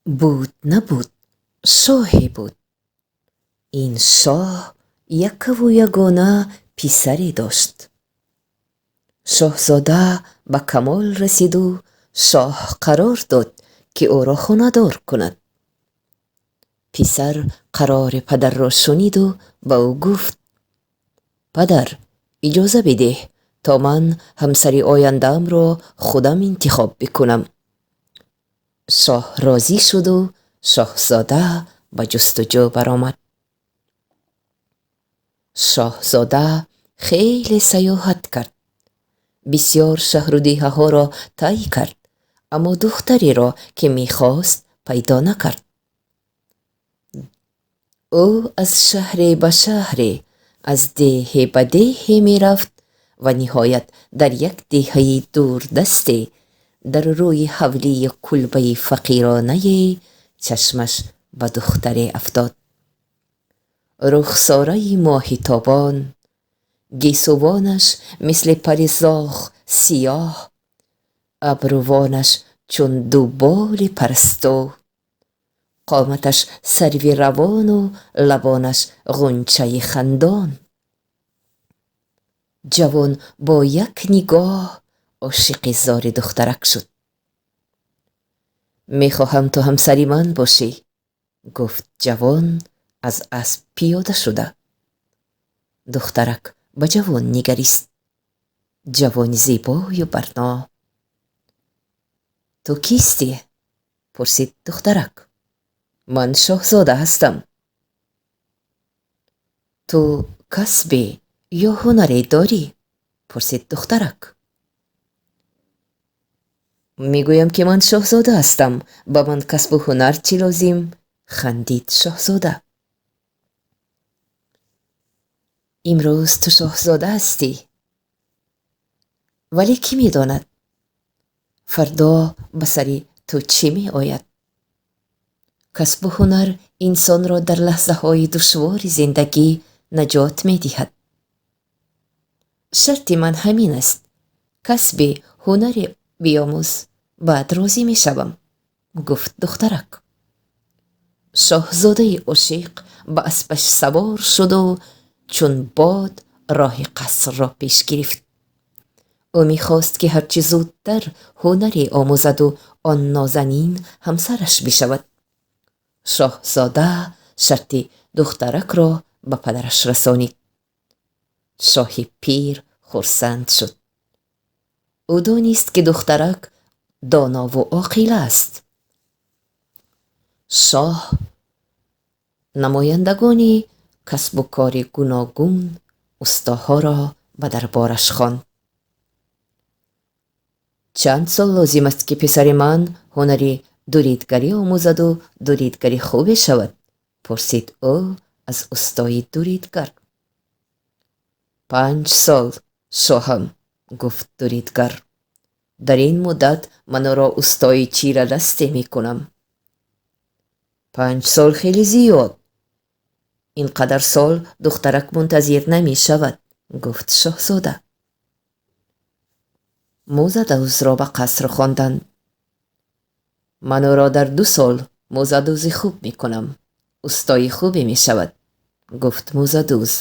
Буд, набуд, шоҳе буд. Ин шоҳ яккаву ягона писаре дошт. Шоҳзода ба камол расиду шоҳ қарор дод, ки ӯро хонадор кунад. Писар қарори падарро шуниду ба ӯ гуфт: «Падар, иҷоза бидеҳ, то ман ҳамсари ояндаамро худам интихоб бикунам». Шоҳ розӣ шуду шоҳзода ба ҷустуҷӯ баромад. Шоҳзода хеле саёҳат кард, бисьёр шаҳру деҳаҳоро тай кард, аммо духтареро, ки мехост, пайдо накард. Ӯ аз шаҳре ба шаҳре, аз деҳе ба деҳе мерафт ва ниҳоят дар як деҳаи дурдасте, дар рӯи ҳавлии кулбаи фақиронае чашмаш ба духтаре афтод. Рухсораи моҳи тобон, гесувонаш мисли пари зоғ сиёҳ, абрувонаш чун ду боли парасту, қоматаш сарви равону лабонаш ғунчаи хандон. Ҷавон бо як нигоҳ ошиқи зори духтарак шуд. «Мехоҳам ту ҳамсари ман бошӣ», гуфт ҷавон, аз асп пиёда шуда. Духтарак ба ҷавон нигарист. Ҷавони зебою барно. «Ту кистӣ?» пурсид духтарак. «Ман шоҳзода ҳастам». «Ту касбе ё ҳунаре дорӣ?» пурсид духтарак. «Мегӯям, ки ман шоҳзода ҳастам, ба ман касбу ҳунар чӣ лозим?» хандид шоҳзода. «Имрӯз ту шоҳзода ҳастӣ, вале кӣ медонад, фардо ба сари ту чӣ меояд? Касбу ҳунар инсонро дар лаҳзаҳои душвори зиндагӣ наҷот медиҳад. Шарти ман ҳамин аст: касби ҳунаре биомӯз, баъд розӣ мешавам», гуфт духтарак. Шоҳзодаи ошиқ ба аспаш савор шуду чун бод роҳи қасрро пеш гирифт. Ӯ мехост, ки ҳарчи зудтар ҳунаре омӯзаду он нозанин ҳамсараш бишавад. Шоҳзода шарти духтаракро ба падараш расонид. Шоҳи пир хурсанд шуд. Ӯ донист, ки духтарак донову оқила аст. Шоҳ намояндагони касбу кори гуногун, устоҳоро ба дарбораш хонд. «Чанд сол лозим аст, ки писари ман ҳунари дуридгарӣ омӯзаду дуридгари хубе шавад?» пурсид ӯ аз устои дуридгар. «5 сол, шоҳам», гуфт дуридгар. «Дар ин муддат ман ӯро устои чирадасте мекунам». «5 сол хеле зиёд. Ин қадар сол духтарак мунтазир намешавад», гуфт шоҳзода. Мӯзадӯзро ба қаср хонданд. «Ман ӯро дар 2 сол мӯзадӯзи хуб мекунам, устои хубе мешавад», гуфт мӯзадӯз.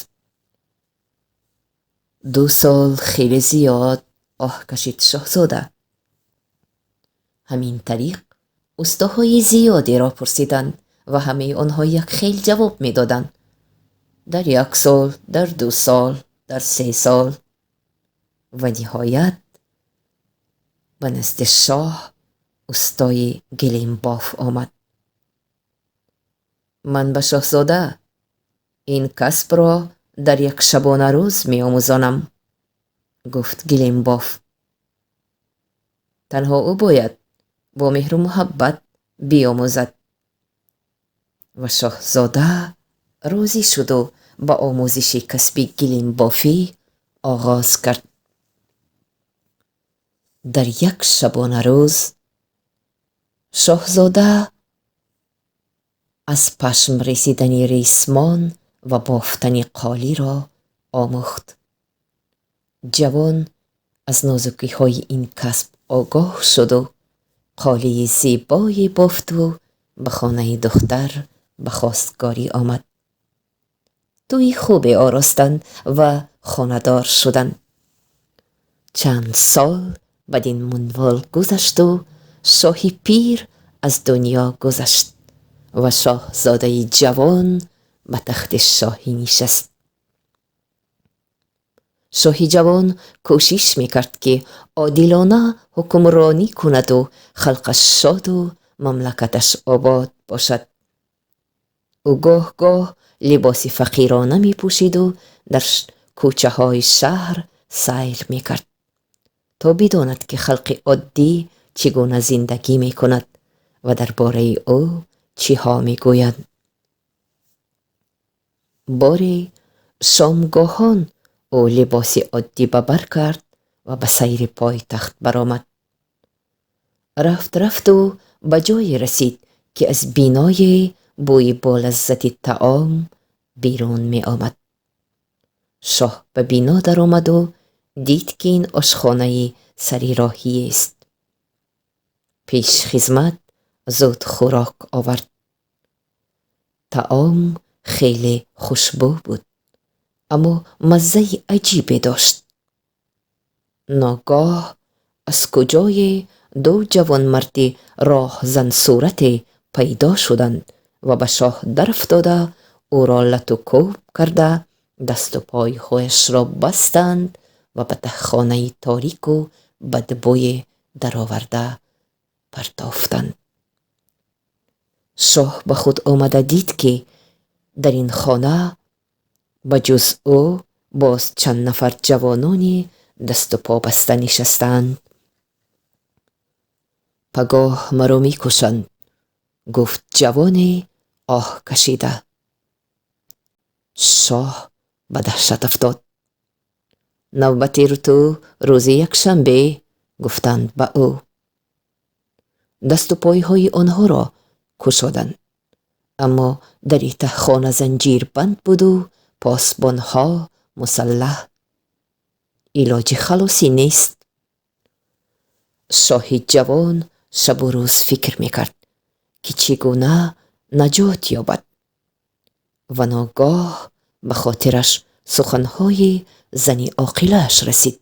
«2 сол хеле зиёд», оҳ кашид шоҳзода. Ҳамин тариқ устоҳои зиёдеро пурсиданд ва ҳамаи онҳо як хел ҷавоб медоданд: дар як сол, дар 2 сол, дар 3 сол. Ва ниҳоят ба назди шоҳ устои гилембоф омад. «Ман ба шоҳзода ин касбро дар як шабонарӯз меомӯзонам», гуфт гилембоф. «Танҳо ӯ бояд бо меҳру муҳаббат биомӯзад». Ва шоҳзода розӣ шуду ба омӯзиши касби гилембофӣ оғоз кард. Дар як шабонарӯз шоҳзода аз пашм ресидани ресмон ва бофтани қолиро омӯхт. Ҷавон аз нозукиҳои ин касб огоҳ шуду қолии зебое бофту Ба хонаи духтар ба хостгорӣ омад. Тӯйи хубе оростанд ва хонадор шуданд. Чанд сол бадин минвол гузашту шоҳи пир аз дунё гузашт ва шоҳзодаи ҷавон ба тахти шоҳӣ нишаст. Шоҳи ҷавон кӯшиш мекард, ки одилона ҳукмронӣ кунаду халқаш шоду мамлакаташ обод бошад. Ӯ гоҳ-гоҳ либоси фақирона мепӯшиду дар кӯчаҳои шаҳр сайр мекард, то бидонад, ки халқи оддӣ чӣ гуна зиндагӣ мекунад ва дар бораи ӯ чиҳо мегӯянд. Боре шомгоҳон ӯ либоси оддӣ ба бар кард ва ба сайри пойтахт баромад. Рафт, рафту ба ҷое расид, ки аз биное бӯи болаззати таом берун меомад. Шоҳ ба бино даромаду дид, ки ин ошхонаи сари роҳиест. Пешхизмат зуд хӯрок овард. Таом хеле хушбӯ буд, аммо маззаи аҷибе дошт. Ногоҳ аз куҷое ду ҷавонмарди роҳзансурате пайдо шуданд ва ба шоҳ дарафтода, ӯро лату кӯб карда, дасту пойҳояшро бастанд ва ба таҳхонаи торику бадбӯе дароварда партофтанд. Шоҳ ба худ омада дид, ки дар ин хона ба ҷуз ӯ боз чанд нафар ҷавонони дасту по баста нишастаанд. «Пагоҳ маро мекушанд», гуфт ҷавоне оҳ кашида. Шоҳ ба даҳшат афтод. «Навбати ту рӯзи якшанбе», гуфтанд ба ӯ. Дасту пойҳои онҳоро кушоданд, аммо дари таҳхона занҷирбанд буду посбонҳо мусаллаҳ. Илоҷи халосӣ нест. Шоҳи ҷавон шабу рӯз фикр мекард, ки чӣ гуна наҷот ёбад, ва ногоҳ ба хотираш суханҳои зани оқилааш расид: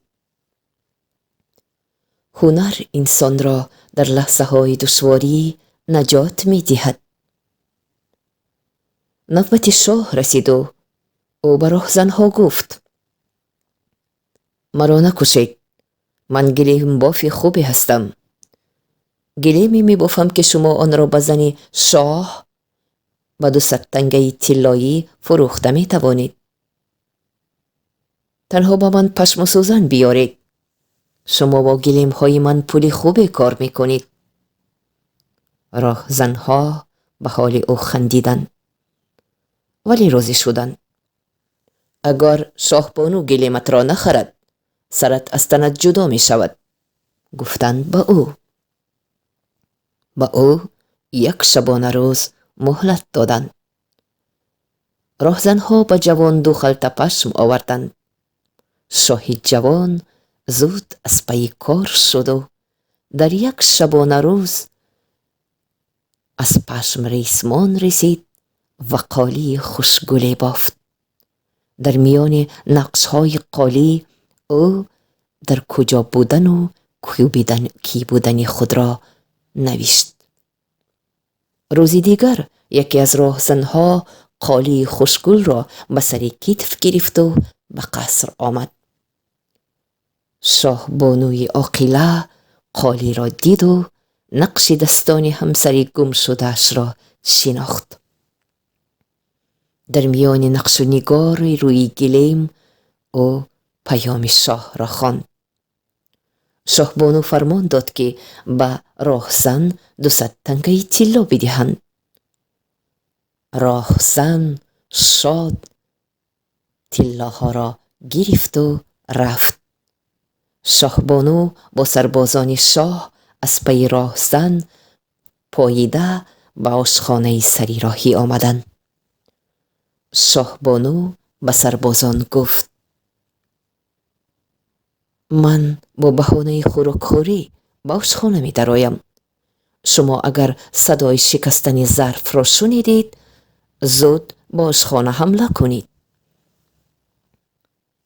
«Ҳунар инсонро дар лаҳзаҳои душворӣ наҷот медиҳад». Навбати шоҳ расиду ӯ ба роҳзанҳо гуфт: «Маро накушед. Ман гилембофи хубе ҳастам. Гилеме мебофам, ки шумо онро ба зани шоҳ ба 200 тангаи тиллоӣ фурӯхта метавонед. Танҳо ба ман пашму сӯзан биёред. Шумо бо гилемҳои ман пули хубе кор мекунед». Роҳзанҳо ба ҳоли ӯ хандиданд, вале розӣ шуданд. «Агар шоҳбону гилематро нахарад, сарат аз танат ҷудо мешавад», гуфтанд ба ӯ. Ба ӯ як шабонарӯз муҳлат доданд. Роҳзанҳо ба ҷавон ду халта пашм оварданд. Шоҳи ҷавон зуд аз пайи кор шуду дар як шабонарӯз аз пашм ресмон ресид ва қолии хушгуле бофт. Дар миёни нақшҳои қолӣ ӯ дар куҷо будану кӣ будани худро навишт. Рӯзи дигар яке аз роҳзанҳо қолии хушгулро ба сари китф гирифту ба қаср омад. Шоҳбонуи оқила қолиро диду нақши дастони ҳамсари гумшудаашро шинохт. Дар миёни нақшу нигори рӯи гилем ӯ паёми шоҳро хонд. Шоҳбону фармон дод, ки ба роҳзан 200 тангаи тилло бидиҳанд. Роҳзан шод тиллоҳоро гирифту рафт. Шоҳбону бо сарбозони шоҳ аз пайи роҳзан поида ба ошхонаи сари роҳӣ омаданд. Шоҳбону ба сарбозон гуфт: «Ман бо баҳонаи хӯрокхӯрӣ ба ошхона медароям. Шумо агар садои шикастани зарфро шунидед, зуд ба ошхона ҳамла кунед.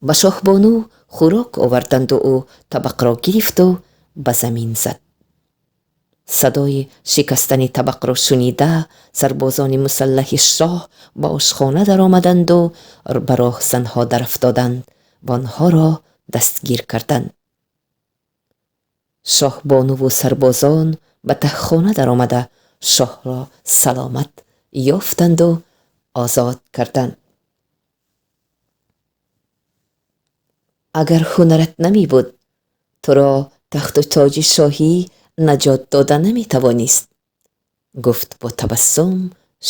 Ба шоҳбону хӯрок оварданду ӯ табақро гирифту ба замин зад. Садои шикастани табақро шунида, сарбозони мусаллаҳи шоҳ ба ошхона даромаданду ба роҳзанҳо дарафтоданд ва онҳоро дастгир карданд. Шоҳбонуву сарбозон ба таҳхона даромада, шоҳро саломат ёфтанду озод карданд. Агар ҳунарат намебуд, туро тахту тоҷи шоҳӣ наҷот дода наметавонист, гуфт бо табассум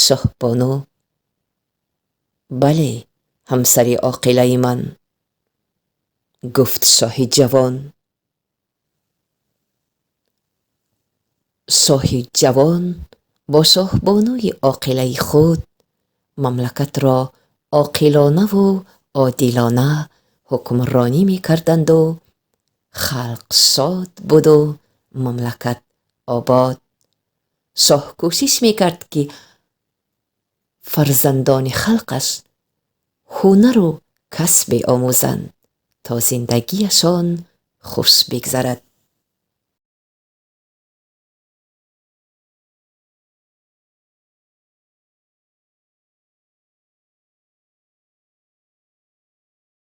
шоҳбону. Бале, ҳамсари оқилаи ман, гуфт шоҳи ҷавон. Шоҳи ҷавон бо шоҳбонуи оқилаи худ мамлакатро оқилонаву одилона ҳукмронӣ мекарданду халқ шод буду мамлакат обод. Шоҳ кӯшиш мекард, ки фарзандони халқаш ҳунару касбе омӯзанд, то зиндагиашон хуш бигзарад.